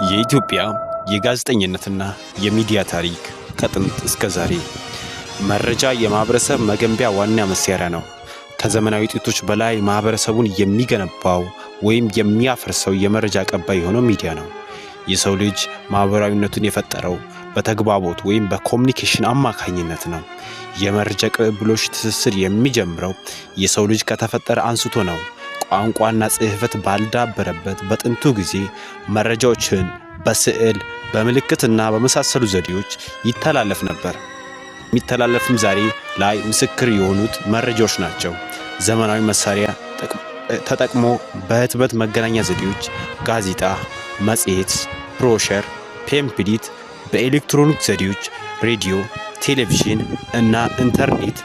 የኢትዮጵያ የጋዜጠኝነትና የሚዲያ ታሪክ ከጥንት እስከ ዛሬ። መረጃ የማህበረሰብ መገንቢያ ዋና መሳሪያ ነው። ከዘመናዊ ውጤቶች በላይ ማህበረሰቡን የሚገነባው ወይም የሚያፈርሰው የመረጃ አቀባይ የሆነው ሚዲያ ነው። የሰው ልጅ ማህበራዊነቱን የፈጠረው በተግባቦት ወይም በ communication አማካኝነት ነው። የመረጃ ቅብብሎሽ ትስስር የሚጀምረው የሰው ልጅ ከተፈጠረ አንስቶ ነው። ቋንቋና ጽሕፈት ባልዳበረበት በጥንቱ ጊዜ መረጃዎችን በስዕል፣ በምልክትና በመሳሰሉ ዘዴዎች ይተላለፍ ነበር። የሚተላለፍም ዛሬ ላይ ምስክር የሆኑት መረጃዎች ናቸው። ዘመናዊ መሳሪያ ተጠቅሞ በህትመት መገናኛ ዘዴዎች ጋዜጣ፣ መጽሔት፣ ብሮሸር፣ pamphlet፣ በኤሌክትሮኒክ ዘዴዎች ሬዲዮ፣ ቴሌቪዥን እና ኢንተርኔት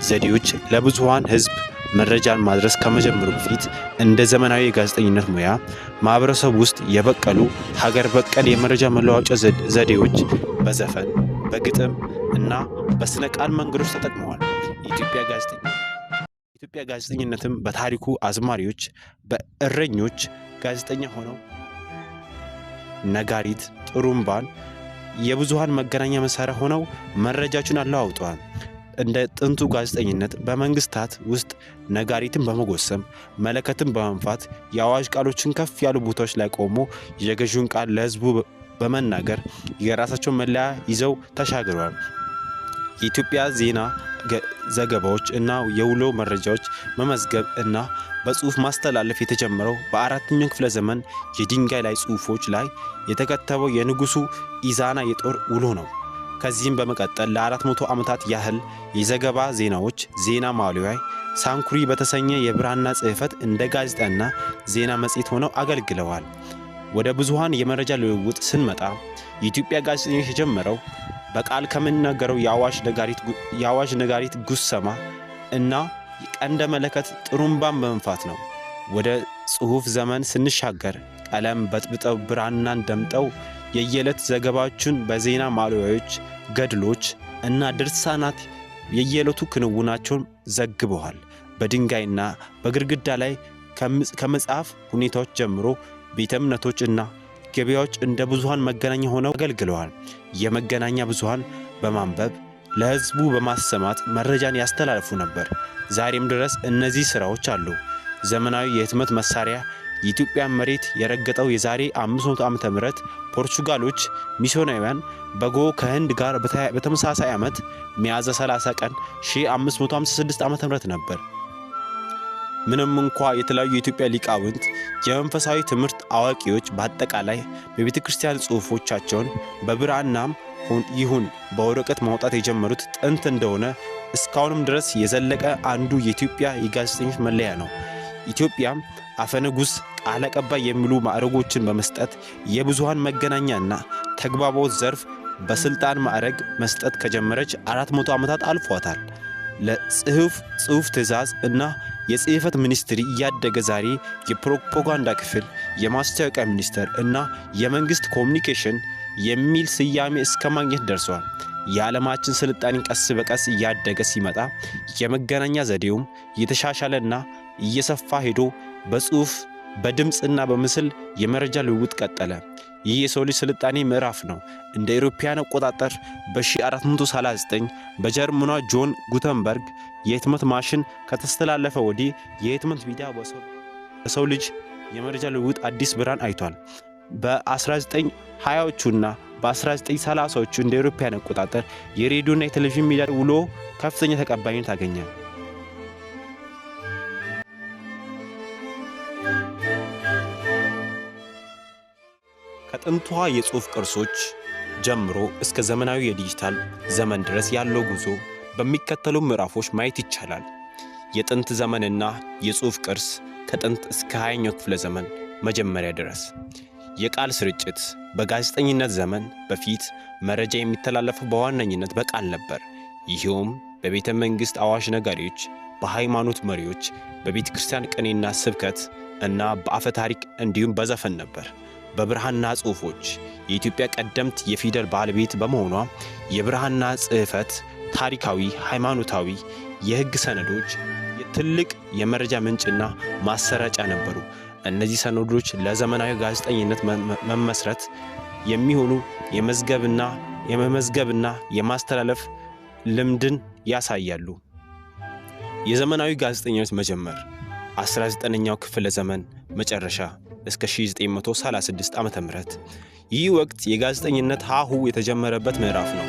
ዘዴዎች ለብዙሃን ህዝብ መረጃን ማድረስ ከመጀመሩ በፊት እንደ ዘመናዊ የጋዜጠኝነት ሙያ ማህበረሰብ ውስጥ የበቀሉ ሀገር በቀል የመረጃ መለዋወጫ ዘዴዎች በዘፈን፣ በግጥም እና በስነ ቃል መንገዶች ተጠቅመዋል። የኢትዮጵያ ጋዜጠኝነትም በታሪኩ አዝማሪዎች፣ በእረኞች ጋዜጠኛ ሆነው ነጋሪት፣ ጥሩምባን የብዙሃን መገናኛ መሳሪያ ሆነው መረጃዎችን አለዋውጠዋል። እንደ ጥንቱ ጋዜጠኝነት በመንግስታት ውስጥ ነጋሪትን በመጎሰም፣ መለከትን በመንፋት፣ የአዋጅ ቃሎችን ከፍ ያሉ ቦታዎች ላይ ቆሞ የገዢውን ቃል ለህዝቡ በመናገር የራሳቸውን መለያ ይዘው ተሻግረዋል። የኢትዮጵያ ዜና ዘገባዎች እና የውሎ መረጃዎች መመዝገብ እና በጽሁፍ ማስተላለፍ የተጀመረው በ4ኛው ክፍለ ዘመን የድንጋይ ላይ ጽሁፎች ላይ የተከተበው የንጉሱ ኢዛና የጦር ውሎ ነው። ከዚህም በመቀጠል ለ400 ዓመታት ያህል የዘገባ ዜናዎች ዜና ማሊያ ሳንኩሪ በተሰኘ የብራና ጽሕፈት እንደ ጋዜጣና ዜና መጽሔት ሆነው አገልግለዋል። ወደ ብዙሃን የመረጃ ልውውጥ ስንመጣ የኢትዮጵያ ጋዜጠኞች የጀመረው በቃል ከሚነገረው የአዋጅ ነጋሪት ጉሰማ እና ቀንደ መለከት ጥሩምባን በመንፋት ነው። ወደ ጽሁፍ ዘመን ስንሻገር ቀለም በጥብጠው ብራናን ደምጠው የየዕለት ዘገባዎችን በዜና ማሊያዎች፣ ገድሎች እና ድርሳናት የየዕለቱ ክንውናቸውን ዘግበዋል። በድንጋይና በግድግዳ ላይ ከመጻፍ ሁኔታዎች ጀምሮ ቤተ እምነቶች እና ገበያዎች እንደ ብዙሃን መገናኛ ሆነው አገልግለዋል። የመገናኛ ብዙሃን በማንበብ ለህዝቡ በማሰማት መረጃን ያስተላልፉ ነበር። ዛሬም ድረስ እነዚህ ስራዎች አሉ። ዘመናዊ የህትመት መሳሪያ የኢትዮጵያን መሬት የረገጠው የዛሬ 500 ዓመተ ምህረት ፖርቹጋሎች ሚስዮናውያን በጎ ከህንድ ጋር በተመሳሳይ ዓመት ሚያዝያ 30 ቀን 1556 ዓመተ ምህረት ነበር። ምንም እንኳ የተለያዩ የኢትዮጵያ ሊቃውንት፣ የመንፈሳዊ ትምህርት አዋቂዎች በአጠቃላይ በቤተ ክርስቲያን ጽሑፎቻቸውን በብራናም ይሁን በወረቀት ማውጣት የጀመሩት ጥንት እንደሆነ እስካሁንም ድረስ የዘለቀ አንዱ የኢትዮጵያ የጋዜጠኞች መለያ ነው። ኢትዮጵያም አፈንጉስ፣ ቃል አቀባይ የሚሉ ማዕረጎችን በመስጠት የብዙሃን መገናኛና ተግባቦት ዘርፍ በስልጣን ማዕረግ መስጠት ከጀመረች 400 ዓመታት አልፏታል። ለጽሁፍ ጽሁፍ ትእዛዝ እና የጽህፈት ሚኒስትሪ እያደገ ዛሬ የፕሮፓጋንዳ ክፍል፣ የማስታወቂያ ሚኒስቴር እና የመንግስት ኮሚኒኬሽን የሚል ስያሜ እስከ ማግኘት ደርሷል። የዓለማችን ስልጣኔ ቀስ በቀስ እያደገ ሲመጣ የመገናኛ ዘዴውም እየተሻሻለና እየሰፋ ሄዶ በጽሁፍ፣ በድምፅና በምስል የመረጃ ልውውጥ ቀጠለ። ይህ የሰው ልጅ ስልጣኔ ምዕራፍ ነው። እንደ አውሮፓውያን አቆጣጠር በ1439 በጀርመኗ ጆን ጉተንበርግ የህትመት ማሽን ከተስተላለፈ ወዲህ የህትመት ሚዲያ በሰው ልጅ የመረጃ ልውውጥ አዲስ ብርሃን አይቷል። በ1920ዎቹና በ1930ዎቹ እንደ አውሮፓውያን አቆጣጠር የሬዲዮና የቴሌቪዥን ሚዲያ ውሎ ከፍተኛ ተቀባይነት አገኘ። ከጥንቷ የጽሑፍ ቅርሶች ጀምሮ እስከ ዘመናዊ የዲጂታል ዘመን ድረስ ያለው ጉዞ በሚከተሉ ምዕራፎች ማየት ይቻላል። የጥንት ዘመንና የጽሑፍ ቅርስ ከጥንት እስከ 20ኛው ክፍለ ዘመን መጀመሪያ ድረስ። የቃል ስርጭት በጋዜጠኝነት ዘመን በፊት መረጃ የሚተላለፈው በዋነኝነት በቃል ነበር። ይኸውም በቤተ መንግሥት አዋጅ ነጋሪዎች፣ በሃይማኖት መሪዎች፣ በቤተ ክርስቲያን ቅኔና ስብከት እና በአፈ ታሪክ እንዲሁም በዘፈን ነበር። በብራና ጽሑፎች የኢትዮጵያ ቀደምት የፊደል ባለቤት በመሆኗ የብራና ጽሕፈት ታሪካዊ፣ ሃይማኖታዊ፣ የሕግ ሰነዶች ትልቅ የመረጃ ምንጭና ማሰራጫ ነበሩ። እነዚህ ሰነዶች ለዘመናዊ ጋዜጠኝነት መመስረት የሚሆኑ የመመዝገብና የማስተላለፍ ልምድን ያሳያሉ። የዘመናዊ ጋዜጠኝነት መጀመር 19ኛው ክፍለ ዘመን መጨረሻ እስከ 1936 ዓ.ም። ይህ ወቅት የጋዜጠኝነት ሀሁ የተጀመረበት ምዕራፍ ነው።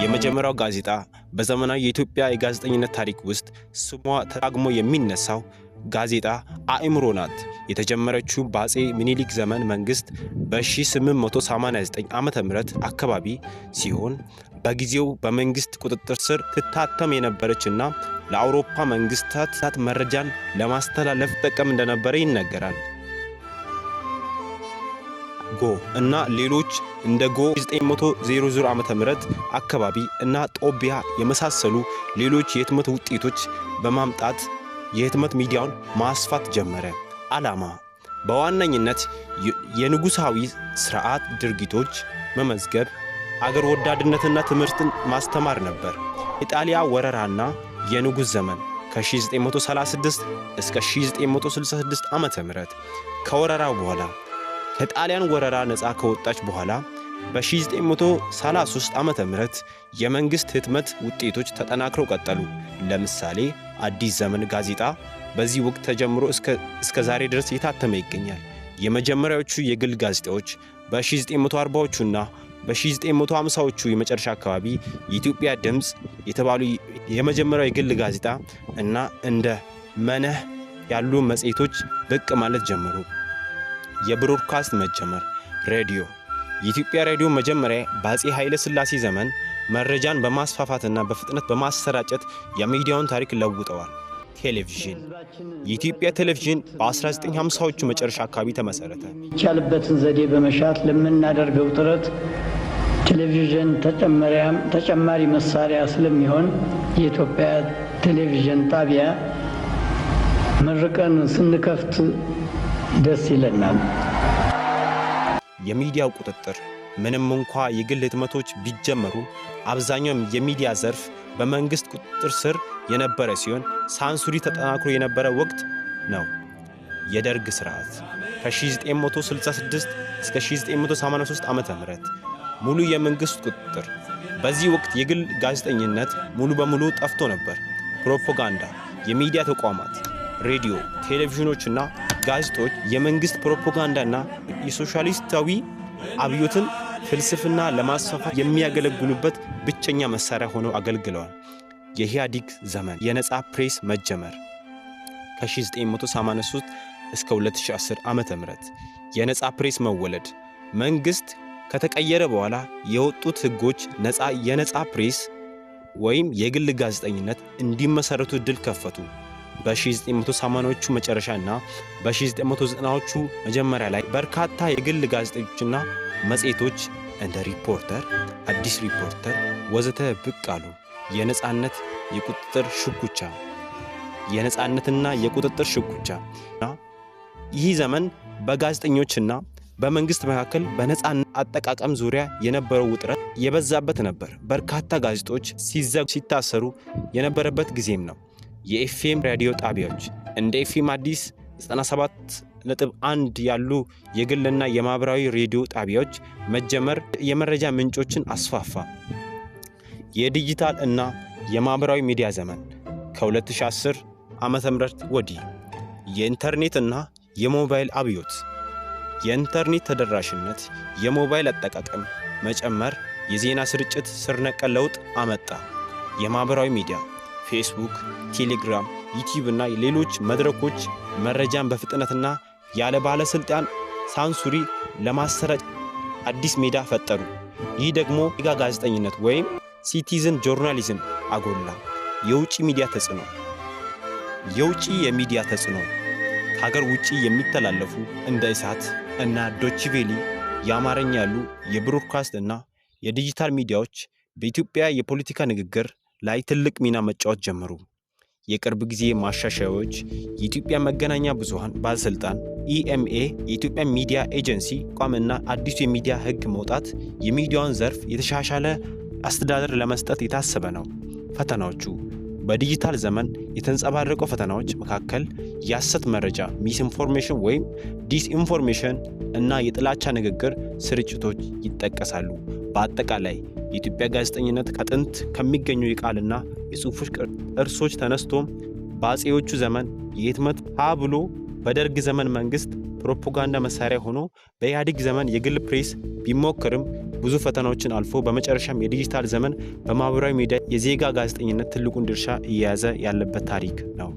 የመጀመሪያው ጋዜጣ በዘመናዊ የኢትዮጵያ የጋዜጠኝነት ታሪክ ውስጥ ስሟ ተዳግሞ የሚነሳው ጋዜጣ አእምሮ ናት። የተጀመረችው በአፄ ምኒልክ ዘመን መንግስት በ1889 ዓ.ም አካባቢ ሲሆን በጊዜው በመንግስት ቁጥጥር ስር ትታተም የነበረች እና ለአውሮፓ መንግስታት መረጃን ለማስተላለፍ ጠቀም እንደነበረ ይነገራል። ጎ እና ሌሎች እንደ ጎ 900 ዓ.ም አካባቢ እና ጦቢያ የመሳሰሉ ሌሎች የህትመት ውጤቶች በማምጣት የህትመት ሚዲያውን ማስፋት ጀመረ። ዓላማ በዋነኝነት የንጉሳዊ ስርዓት ድርጊቶች መመዝገብ፣ አገር ወዳድነትና ትምህርትን ማስተማር ነበር። የጣሊያ ወረራና የንጉሥ ዘመን ከ1936 እስከ 1966 ዓ.ም። ከወረራው በኋላ ከጣሊያን ወረራ ነፃ ከወጣች በኋላ በ1933 ዓ.ም የመንግስት ህትመት ውጤቶች ተጠናክረው ቀጠሉ። ለምሳሌ አዲስ ዘመን ጋዜጣ በዚህ ወቅት ተጀምሮ እስከ ዛሬ ድረስ የታተመ ይገኛል። የመጀመሪያዎቹ የግል ጋዜጣዎች በ1940ዎቹና በ1950ዎቹ የመጨረሻ አካባቢ የኢትዮጵያ ድምፅ የተባሉ የመጀመሪያው የግል ጋዜጣ እና እንደ መነህ ያሉ መጽሔቶች ብቅ ማለት ጀመሩ። የብሮድካስት መጀመር ሬዲዮ የኢትዮጵያ ሬዲዮ መጀመሪያ በአፄ ኃይለ ሥላሴ ዘመን መረጃን በማስፋፋትና በፍጥነት በማሰራጨት የሚዲያውን ታሪክ ለውጠዋል። ቴሌቪዥን የኢትዮጵያ ቴሌቪዥን በ1950ዎቹ መጨረሻ አካባቢ ተመሰረተ። የሚቻልበትን ዘዴ በመሻት ለምናደርገው ጥረት ቴሌቪዥን ተጨማሪ መሳሪያ ስለሚሆን የኢትዮጵያ ቴሌቪዥን ጣቢያ መርቀን ስንከፍት ደስ ይለናል። የሚዲያው ቁጥጥር ምንም እንኳ የግል ህትመቶች ቢጀመሩ አብዛኛው የሚዲያ ዘርፍ በመንግስት ቁጥጥር ስር የነበረ ሲሆን ሳንሱሪ ተጠናክሮ የነበረ ወቅት ነው። የደርግ ስርዓት ከ1966 እስከ 1983 ዓ.ም ሙሉ የመንግስት ቁጥጥር። በዚህ ወቅት የግል ጋዜጠኝነት ሙሉ በሙሉ ጠፍቶ ነበር። ፕሮፓጋንዳ፣ የሚዲያ ተቋማት፣ ሬዲዮ፣ ቴሌቪዥኖችና ጋዜጦች የመንግስት ፕሮፓጋንዳና የሶሻሊስታዊ አብዮትን ፍልስፍና ለማስፋፋት የሚያገለግሉበት ብቸኛ መሳሪያ ሆነው አገልግለዋል። የኢህአዴግ ዘመን የነፃ ፕሬስ መጀመር ከ1983 እስከ 2010 ዓ.ም የነፃ ፕሬስ መወለድ መንግስት ከተቀየረ በኋላ የወጡት ህጎች የነፃ ፕሬስ ወይም የግል ጋዜጠኝነት እንዲመሰረቱ እድል ከፈቱ። በ1980ዎቹ መጨረሻ እና በ1990ዎቹ መጀመሪያ ላይ በርካታ የግል ጋዜጦችና መጽሔቶች እንደ ሪፖርተር፣ አዲስ ሪፖርተር ወዘተ ብቅ አሉ። የነፃነት የቁጥጥር ሽኩቻ የነፃነትና የቁጥጥር ሽኩቻ ይህ ዘመን በጋዜጠኞችና በመንግስት መካከል በነፃነት አጠቃቀም ዙሪያ የነበረው ውጥረት የበዛበት ነበር። በርካታ ጋዜጦች ሲዘጉ፣ ሲታሰሩ የነበረበት ጊዜም ነው። የኤፍኤም ራዲዮ ጣቢያዎች እንደ ኤፍኤም አዲስ 97.1 ያሉ የግልና የማህበራዊ ሬዲዮ ጣቢያዎች መጀመር የመረጃ ምንጮችን አስፋፋ። የዲጂታል እና የማህበራዊ ሚዲያ ዘመን ከ2010 ዓ.ም ወዲህ የኢንተርኔት እና የሞባይል አብዮት የኢንተርኔት ተደራሽነት፣ የሞባይል አጠቃቀም መጨመር የዜና ስርጭት ስር ነቀል ለውጥ አመጣ። የማህበራዊ ሚዲያ ፌስቡክ፣ ቴሌግራም፣ ዩቲዩብ እና ሌሎች መድረኮች መረጃን በፍጥነትና ያለ ባለስልጣን ሳንሱሪ ለማሰራጨት አዲስ ሜዳ ፈጠሩ። ይህ ደግሞ ዜጋ ጋዜጠኝነት ወይም citizen journalism አጎላ። የውጭ ሚዲያ ተጽዕኖ የውጭ የሚዲያ ተጽዕኖ ከሀገር ውጭ የሚተላለፉ እንደ ኢሳት እና ዶችቬሊ የአማርኛ ያሉ የብሮድካስት እና የዲጂታል ሚዲያዎች በኢትዮጵያ የፖለቲካ ንግግር ላይ ትልቅ ሚና መጫወት ጀመሩ። የቅርብ ጊዜ ማሻሻያዎች የኢትዮጵያ መገናኛ ብዙኃን ባለሥልጣን ኢኤምኤ፣ የኢትዮጵያ ሚዲያ ኤጀንሲ ቋምና አዲሱ የሚዲያ ሕግ መውጣት የሚዲያውን ዘርፍ የተሻሻለ አስተዳደር ለመስጠት የታሰበ ነው። ፈተናዎቹ በዲጂታል ዘመን የተንጸባረቀው ፈተናዎች መካከል የሐሰት መረጃ misinformation ወይም disinformation እና የጥላቻ ንግግር ስርጭቶች ይጠቀሳሉ። በአጠቃላይ የኢትዮጵያ ጋዜጠኝነት ከጥንት ከሚገኙ የቃልና የጽሑፎች ቅርሶች ተነስቶ በአጼዎቹ ዘመን የህትመት ሀ ብሎ በደርግ ዘመን መንግስት ፕሮፓጋንዳ መሳሪያ ሆኖ በኢህአዴግ ዘመን የግል ፕሬስ ቢሞክርም ብዙ ፈተናዎችን አልፎ በመጨረሻም የዲጂታል ዘመን በማህበራዊ ሚዲያ የዜጋ ጋዜጠኝነት ትልቁን ድርሻ እየያዘ ያለበት ታሪክ ነው።